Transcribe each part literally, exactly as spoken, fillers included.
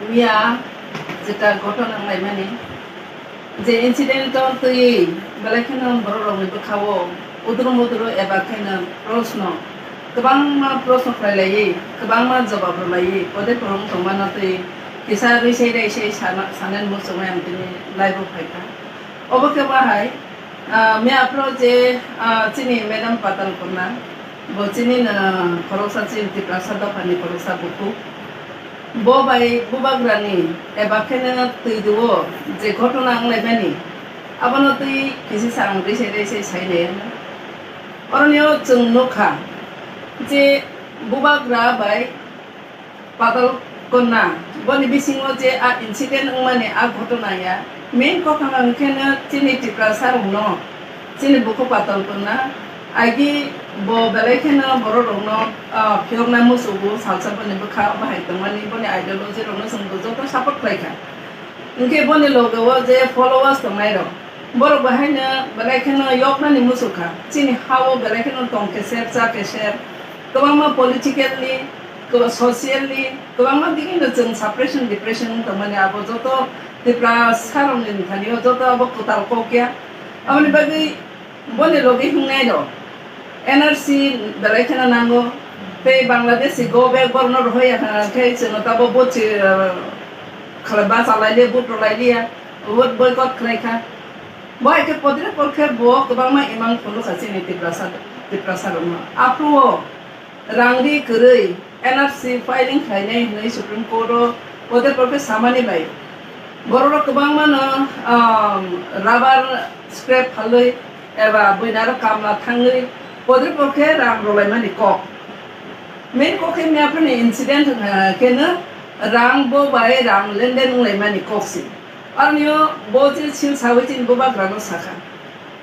Miya jeta gothona wnglaimani, je incident-o twiwi belai kheno borok rokni bwkha-o udru mudru eba kheno proshno, kwbangma proshno khlai laiwi, kwbangma jobab rw laiwi, pode porong tongmano twi kisa rwisai raisai sana, sanani muchungwi ang tini live-o phaikha. Obo khe bahai, ah, miya aphuru je, ah, chini Madam Patal Kanya, bo chini no khoroksa chini Tiprasa dophani khoroksa bukhuk. Bo bai bubagrani eba kheno twi duo je ghotona wnglaimani, abono twi kisi sa ang rese rese sainai. Oroni o chwng nukha je bubagra bai Patal Kanya, boni bisingo je a incident wngmani a ghotona ya, main kophang hwnkhe no chini Tiprasa rokno, chini bukhuk Patal Kanya, agi bo belai kheno borok rokno, ah, phiyokna musugo, salsa boni bwkha bahai tongmani, boni ideology rokno chwng bo joto support khlaikha. Hwnkhe boni loge o je followers tongnai rok, borok bo haino belai kheno yoknani muchukha, chini ha-o belai kheno tong keser, cha keser, kwbangma politically, kwba-, socially, kwbangma digino chwng suppression, depression wng tongmani, abo joto Tiprasa rokni thani o joto abo kwtal kok ya. Aboni bagwi boni logi hwngnai rok N R C belai kheno nango, tei Bangladeshi go back borokno rohorya hwnkhe chwngno tabo vote, eh, khala bachalai liya, vote rwlai liya, vote boycott khlai kha. Bo hai khe podre pol khe bo kwbangma imang phunukha chini Tiprasa, Tiprasa rokno. Aphuru o rang ri kwrwi N R C filing khlainai hwnwi Supreme Court o podre pol khe samani bai. Borok rok kwbangma no, um, rubber scrap phalwi eba buinaro kamla thangwi podre pol khe rang rwlaimani kok. Main kok khe miyaphani incident hwnkha kheno rang bo bai rang lenden wnglaimani kok se. Aroni o bo je sil sawi chini bubagrano sakha.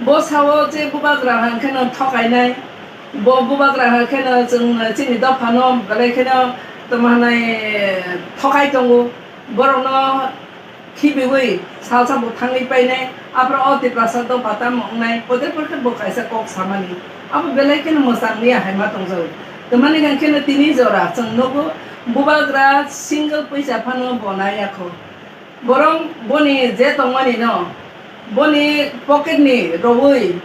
Bo sao je bubagra hwnkheno thokainai, bo bubagra hwnkheno chwng chini dophano belai kheno tamo hwnai thokai tongo. Borokno khibiwi salsa bo thangwi painai, aphuru o Tiprasa dopha tamo wngnai, podre pol khe bo kaisa kok samani. Abo belai kheno mwchang liya hai ma tongjago. Tamani hwnkheno tini jora chwng nugo, bubagra single poisa phano bo naiya kho. Borok boni je tongmani no, boni pocket ni rowui,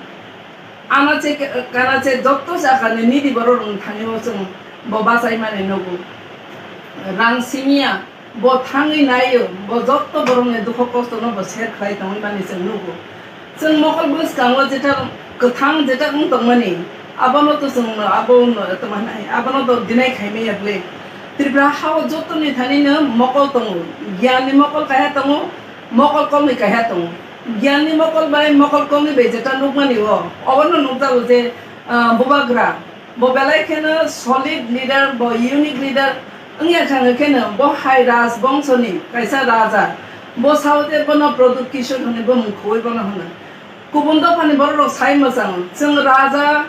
anache kanache jotto jaga ni nidi borok rok thani o chwng bo bachai mani nugo. Rang simiya, bo thangwi naio, bo jotto borok ni dukho kosto no bo share khlai tongwi mani chwng nugo. Chwng mokol bwskango jeta kwthang jeta wng tongmani, abono to chwng abo tongmani, abono to deny khaimaya bwle. Tripura hao jotoni thani no mokol tongo, giyan ni mokol kaiha tongo, mokol kolni kaiha tongo. Giyan ni mokol bai mokol kolni bai jeta nukmani o, obono nukjago je, ah, bubagra. Bo belai kheno solid leader, bo unique leader wngya kha, hwnwi kheno bo hai raj bongso ni kaisa raja. Bo sao je bono Pradyut Kishore hwnwi bo mung khoi bono hwno. Kubun dophani borok rok sai mwchang, chwng raja,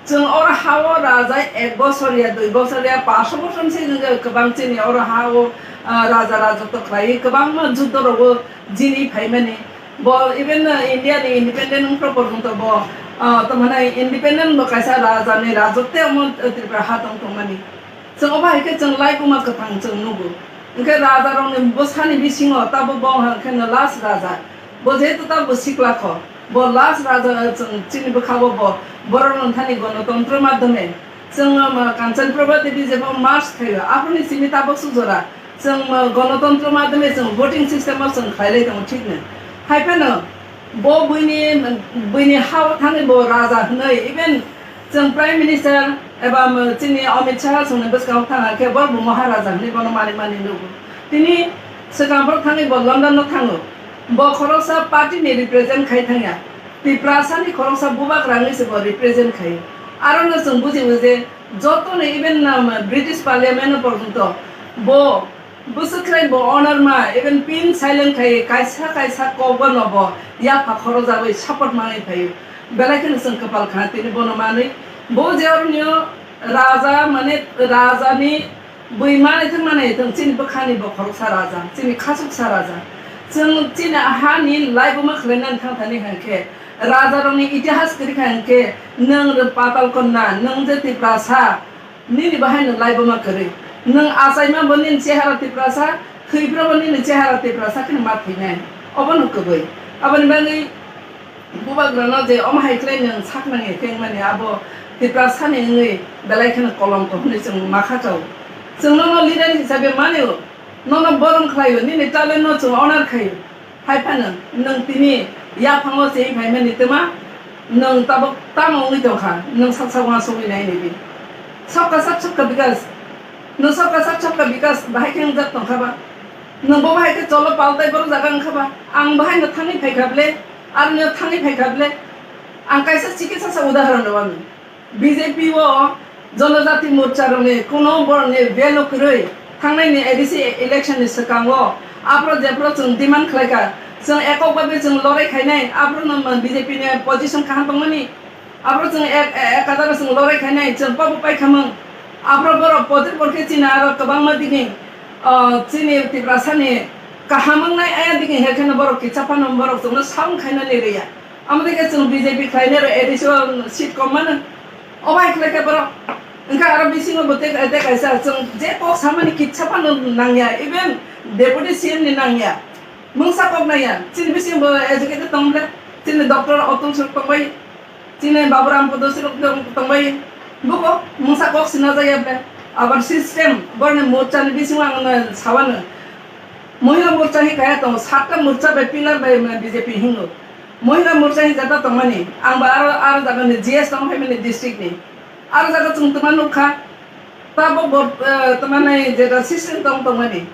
chwng oro ha-o raja ek bosor ya, dui bosor ya, paanch bosor se kwbang chini oro ha-o, ah, raja rajotw khlaiwi kwbangma juddo rogo jini phaimani. Bo even, ah, India ni independent wngkha porjonto bo, ah, tamo hwnai independent bo kaisa raja ni rajotw omo Tripura ha tong tongmani. Chwng obo hai khe chwng lai kuma kwthang chwng nugo. Hwnkhe raja rokni bwsani bisingo tabuk bo hwnkhe no last raja. Bo jehetu tabuk sikla kho. Bo last raja chwng chini bwkha bo bo borok rok thani gonotontro madhyome. Chwng, um, Kanchan Prabha Devi jebo march khaio. Aphuruni simi tabuk sujora. Chwng, uh, gonotontro madhyome chwng voting system o chwng khlai lai tongo thik no. Hai phano bo buini, buini ha o thangwi bo raja hwnwi even Chwng Prime Minister eba, um, chini Amit Shah chwngni bwskango thang khe bo bo Maharaja hwnwi bono mani mani nugo. Tini swkang borok thangwi bo London no thango. Bo khoroksa party ni represent khai thangya. Tiprasa ni khoroksa bubagra wngwi se bo represent khai. Aro no chwng bujigo je joto ni even, um, British Parliament no porjonto bo Bwswk khlai bo honor ma, even pin silent khai kaisa kaisa kok bo no bo yapha khorojagwi support manwi phaio. Belai kheno chwng kwpal kha tini bono manwi. Bo je oroni raja mane raja ni bui manwi thwng manwi thwng chini bwkhani bo khoroksa raja, chini khasuksa raja. Chwng chini hani laibuma khwlainani thang thani hwnkhe raja rokni itihas kwrwi kha hwnkhe nwng Patal Kanya, nwng je Tiprasa, Nini bahai nwng laibuma kwrwi. Nwng achaima bo nini chehara Tiprasa, Thwi phano bo nini chehara Tiprasa kheno ma thwinai. Obono kwbwi. Aboni bagwi bubagrano je omo hai khlai nwng sak nang ya khe wngmani abo Tiprasani wngwi belai kheno kolongko hwnwi chwng ma kha chao. Chwng nono leader hisabe mani o, nono borom khlai o, nini talent no chwng honor khai o. Hai phano nwng tini yaphango se phaimani twma nwng tabuk tamo wngwi tongkha, nwng saksa uansugwi nai nini. Sabka sath sabka bikas. Nwng sabka sath sabka bikas bahai khe wngjak tongkha ba? Nwng bo bahai khe cholo paltai borok jaga wngkha ba? Ang bahai no thangwi phaikha ble, aro no thangwi phaikha ble. Ang kaisa chikisa sa udahoron rwmani. B J P o Janajati Morcha rokni kuno borokni value kwrwi. Thangnaini A D C election ni swkango aphro jephru chwng demand khlaikha, chwng ekok babe chwng lorai khainai, aphro no B J P ni position kaham tongmani. Aphro chwng ek, ek kadar chwng lorai khainai, chwng pobo paikhamung. Aphro borok podir porkhe chini aro kwbangma dini, o, chini Tiprasani kaham wngnai aya dini he kheno borok kitsa phano borok chwngno sound khainani rwya. Amo dikhe chwng B J P khlainai rw A D C o seat kom mano. Obo hai khlai khe borok. Wngkha aro bisingo bo tei, tei kaisa chwng je kok samani kitsa phano nangya, even Deputy C M ni nangya. Mungsa kok nangya. Chini bisingo bo educated tong ble. Chini Doctor Atul Sir tongbai. Chini Baburam Podosi rok tong-, tongbai. Buko mungsa kok sina jaya ble. Abar system, borni morcha ni bisingo ang sawano. Mohila morcha hi kaya tongo, satta morcha bai pillar bai B J P hingo. Mohila morcha hi jata tongmani, ang ba aro, aro jaga ni G S tong phaimani district ni. Aro jaga chwng tongma nukha, tabok bo, eh, tongmanai jeta system tong tongmani.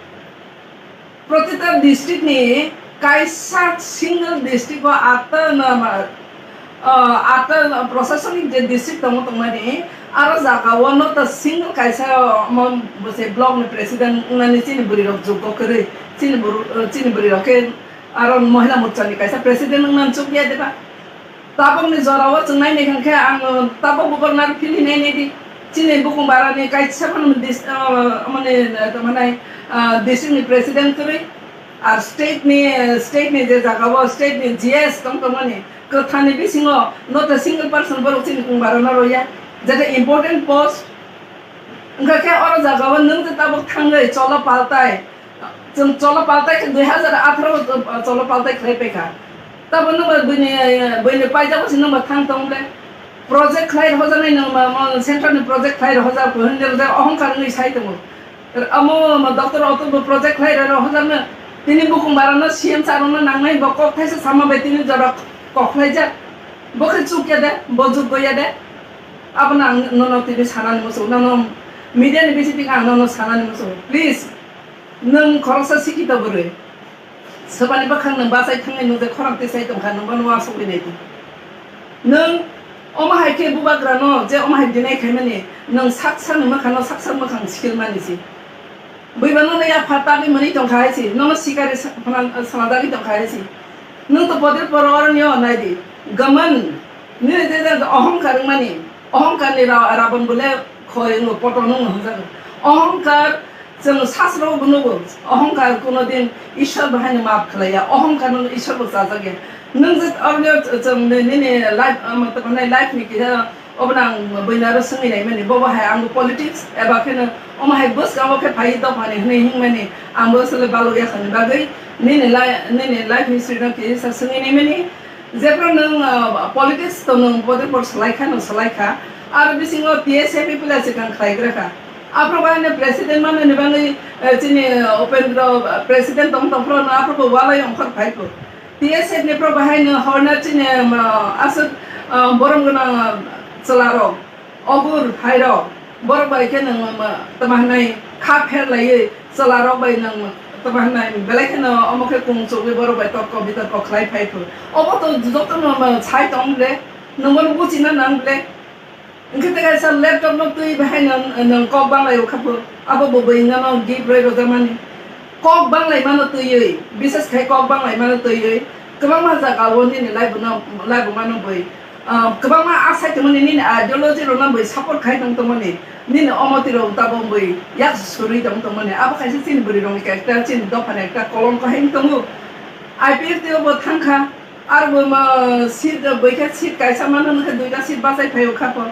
Protita district ni kaisa single district o atta na ma, ah, atta prosasonik je district tongo tongmani, aro jaga o no ta single kaisa omo bwse block ni president wngnani chini bwrwi rok jukgo kwrwi, chini bwrwi, chini bwrwi rok khe aro mohila morcha ni kaisa president wngnani chukya deba? Tabokni jorao chwng nainai hwnkhe ang tabok bubar naro philwi nainai di. Chini bukung barani kaisa phano dis-, ah, mane, ah, tongmani, ah, district ni president kwrwi, ar state ni, state ni je jaga o state ni G S tong tongmani kwthani bisingo not a single person borok chini bukung barano roya, jeta important post. Wngkha khe oro jaga o nwng je tabok thangwi cholo paltai, chwng cholo paltai khe dui hazar atharo o cholo paltai khlai paikha. Tabo nwng bai buini, buini paijak o se nwng bai thang tong le. Project khlai rohorjaknai nwng ma, ma central ni project khlai rohorjak hinwi rwjak ohongkar wngwi sai tongo. Amo ma doctor Atul bo project khlai rohorjakno tini bukung barano C M sir no nangnai bo kok thaisa sama bai tini jora kok khlaijak. Bo khe chukya de, bo jukgo ya de. Abono ang nono tini sanani muchungo, nono media ni bisingtwi ang nono sanani muchungo. Please, nwng khoroksa sikhito bwrwi. Swbani bwkhak nwng bachai thangnai nwng je khorang tisai tongkha, nwng bono uansugwi nai di. Nwng omo hai khe bubagrano je omo hai deny khaimani, nwng saksa ni mwkhano saksa mwkhang sikilmani se. Buibano no yapha tagwi mwnwi tongkha hai se, nono sikari sa-, phana-, sanajagwi tongkha hai se. Nwng to podir poro oroni o nai di. Gaman, nini je je ohongkar wngmani, ohongkar ni ra-, rabon bole khoi wngo, poto nung hwnjago. Ohongkar chwng sasro bo nugo, ohongkar kuno din Ishwar bo haino maaf khlaiya, ohongkar no Ishwar bo chajak ya. Nwng je oroni o chwng ni-, nini life, um, life ni kisa Obono ang buino aro swngwi naimani, bobo hai ang politics eba kheno omo hai bwskango khe phaiwi dophani hwnwi himnani ang bo aswk balukya khani bagwi nini lai-, nini life history no kisa swngwi naimani. Jephru nwng, ah, politics to nwng bode por swlai kha, nwng swlai kha. Aro bisingo T S F ni pila swkang khlai gra kha. Aphuru bai no president manani bagwi, eh, chini, eh, Upendra, eh, president tong tong phuru no aphuru bo walai ongkhor phai kho. T S F ni pro bahai no horna chini, um, aswk, um, borom gwnang, um, chwla rok, ogur hai rok, borok bai khe nwng, um, tama hwnwi kha pher laiwi chwla rok bai nwng tama hwnwi belai kheno omo khe kung chugwi borok bai torko bitorko khlai phai phu. Obo to jotono, um, sai tong ble, nwng bono buchina nang ble. Hwnkhe tei kaisa laptop no twi bahai no nwng kok banglai o kha pho, abo bo bwrwi no gift rwi rwjakmani. Kok banglai mano twiwi, bises khai kok banglai mano twiwi, kwbangma jaga o nini life no, life o mano bwrwi, ah, kwbangma asai tongmani nini ideology rok no bwrwi support khai tong tongmani, nini omo twi rok tabok bwrwi yak surwi tong tongmani, abo kaisa chini bwrwi rok ni character, chini dopha ni ekta kolongko hai wng tongo. I P F T o bo thang kha, Aro bo ma seat, bwikha seat kaisa mano hwnkhe duita seat bachai phaio kha pho.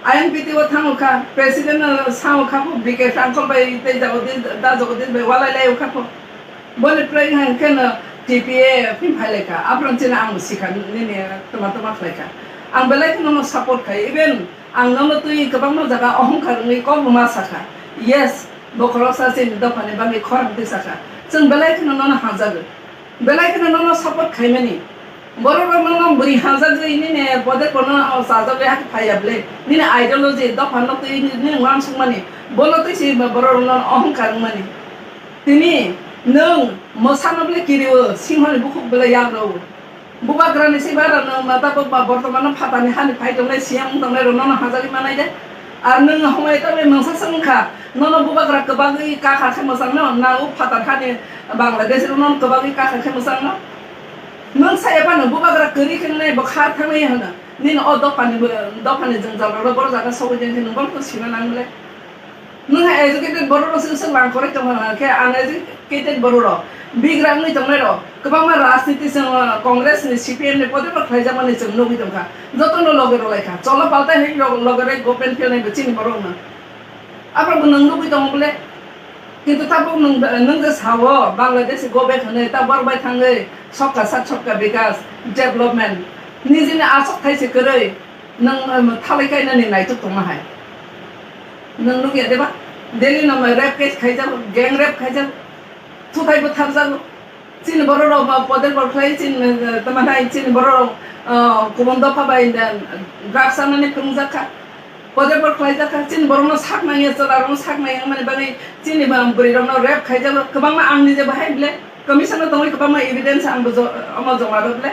I N P T o thango kha, president no sao kha pho, B K Frankel bai tei Jagodish, da Jagodish bai walai laio kha pho. Boni prai hai khe no T P A phin phai lai kha. Aphran chini ang sikha nini tama tama khlai kha. Ang belai kheno no support khai. Even ang nono twi kwbangma jaga ohongkar wngwi kok ma sakha. Yes, bo khoroksa chini dophani bagwi khorang twi sakha. Chwng belai kheno nono hamjago. Belai kheno nono support khaimani. Borok rok nono bwrwi hamjagwi nini bodek bono chajagwi hakhe phaiya ble. Nini ideology dopha no twi nini uansukmani. Bono twi se borok rok nono ohongkar wngmani. Tini nwng mwsano bele kirio, singhoni bukhuk bele yagrao. Bubagrani se bara nwng mata bo ba bortomano phatani hani phai tongnai, C M wng tongnai rok nono hajagwi manai de. Ar nwng homai ta bai mungsa se wngkha, nono bubagra kwbagwi kakha khe mwchangno, na o phatar hani Bangladesh rok nono kwbagwi kakha khe mwchangno. Nwng saya phano bubagra kwrwi khe nai bo kha thangnai hwno. Nini o dophani bo, dophani jwngjal rok borok jaga sogwi den khe nwng bono sina nang le. Nwng hai educated borok rok se se lang korai tong kha khe uneducated borok rok, bigra wngwi tongnai rok kwbangma rajniti chwng, uh, Congress ni, C P M ni, podebo khlaijakmani chwng nugwi tong kha. Jotono loge rw lai kha. Cholo paltai hai rok loge rw government phelnai bo chini borok no. Aphano bo nwng nugwi tongo bole. Kintu tabuk nwng, nwng je sao Bangladesh go back hwnwi ta borok bai thangwi sobka sath sobka bikas, development. Nijini aswk thai se kwrwi. Nwng, um, thalai kainani naituk tongma hai. Nwng nukya deba? Delhi no rape case khaijago, gang rape khaijago. Thuthai butharjago. Chini borok rok ba podek bor khlai chini, uh, tama hai chini borok rok, uh, kubun dopha bai, uh, drugs anani phunukjak kha. Podek bor khlaijak kha. Chini borok no sak nangya, chwla rok no sak nangya mani bagwi chini ba bwrwi rok no rape khaijago. Kwbangma ang nije bahai ble commission no tongwi kwbangma evidence ang bo jo-, omo joma rw ble.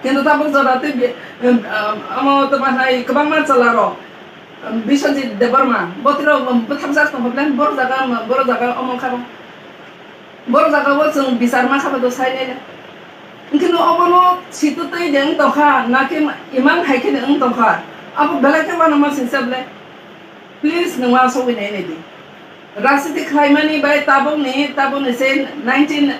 Kintu tabuk jora tei bi-, um, um, omo tama hai kwbangma chwla rok. Biswajit Debbarma, botiro bwtharjak tongkha, bwlai borok jaga, borok jaga omo kha bo. Borok jaga o chwng bichar ma kha bo do sai nai le. Hwnkhe no obono situ twi de wng tongkha, na khe imang hai khe de wng tongkha. Abo belai khe uanama singsa bwlai. Please, nwng uansugwi nai nai di. Rajniti khlaimani bai tabukni, tabukni se nineteen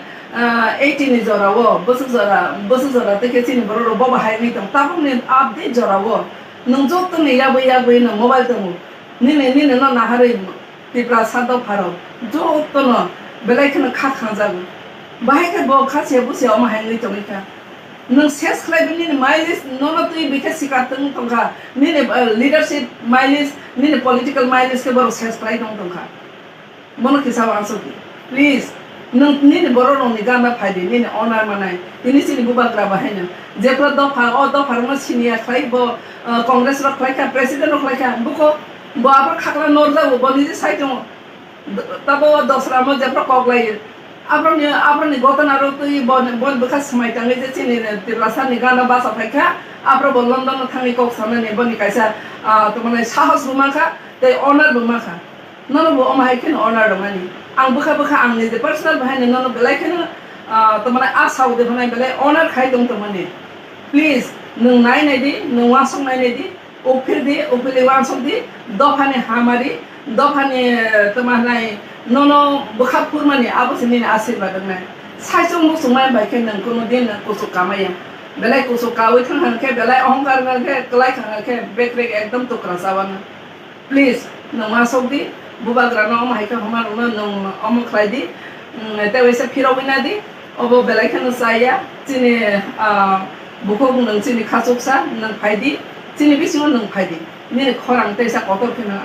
eighty ni jora o, bwswk jora, bwswk jora tei khe chini borok rok bo bahai wngwi tong. Tabukni update jora o nwng joto ni yagwi yagwi nwng mobile tongo. Nini, nini no naharwi Tiprasa dopha rok joto no belai kheno kha khangjago. Bahai khe bo kha se busia omo hai wngwi tongwi kha. Nwng ses khlai bini ni mileage nono twi bikhe sikar tong tongkha. Nini, uh, leadership mileage, nini political mileage khe borok ses khlai tong tongkha. Bono kisa uansuk di. Please, nwng nini borok rokni gana phai di, nini honor manai. Tini chini bubagra bahai no. Jephru dopha, o dopha rokno siniya khlai bo, uh, Congress rok khlai kha, president rok khlai kha. Buko, bo aphuru khakla norjago, bo niji sai tongo. Tabo dosra mo jepro kok lai. Abroni, abroni goton aro twi bo, bo bwkha swmai tangwi je chini Tiprasa ni gana basa phai kha. Abro bo London no thangwi kok sanani boni kaisa, ah, tongmani sahos bo mankha, tei honor bo mankha. Nono bo omo hai kheno honor rwmani. Ang bwkha bwkha ang niji personal bahai no nono belai kheno, ah, tongmani a sao de hwnai belai honor khai tong tongmani. Please, nwng nai nai di, nwng uansuk nai nai di. Uphil di, uphilwi uansuk di, dophani hamari, dophani, eh, tama hwnai, nono bwkha phurmani abo se nini asirwad wngnai. Saichung muchungmani bai khe nwng kuno din nwng kuchuk kamaya. Belai kuchuk kaui thang hang khe, belai ohongkar hang khe, kwlai thang hang khe, bekrek ekdom tukra chawano. Please, nwng uansuk di, bubagrano omo hai khe homa rwno nwng omo khlai di, mm, tei waisa phirogwi na di. Obo belai kheno chaya, chini, ah, bukhuk nwng chini khachuksa, nwng phai di, chini bisingo nwng phai di. Nini khorang teisa kotor kheno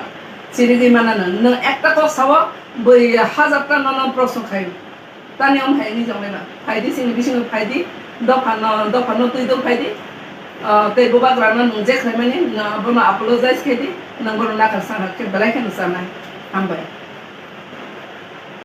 chirigwi manano. Nwng ekta kok sao, bui hajar ta nono proshno khai. Tani omo hai wngwi tong lai ba. Phai di, chini bisingo phai di, dophano, dophano twi do phai di. Ah, tei bubagrano nwng je khlaimani, nwng bono apologize khai di, nwng bono nakhar sankhar khe belai kheno chanai. Hambai.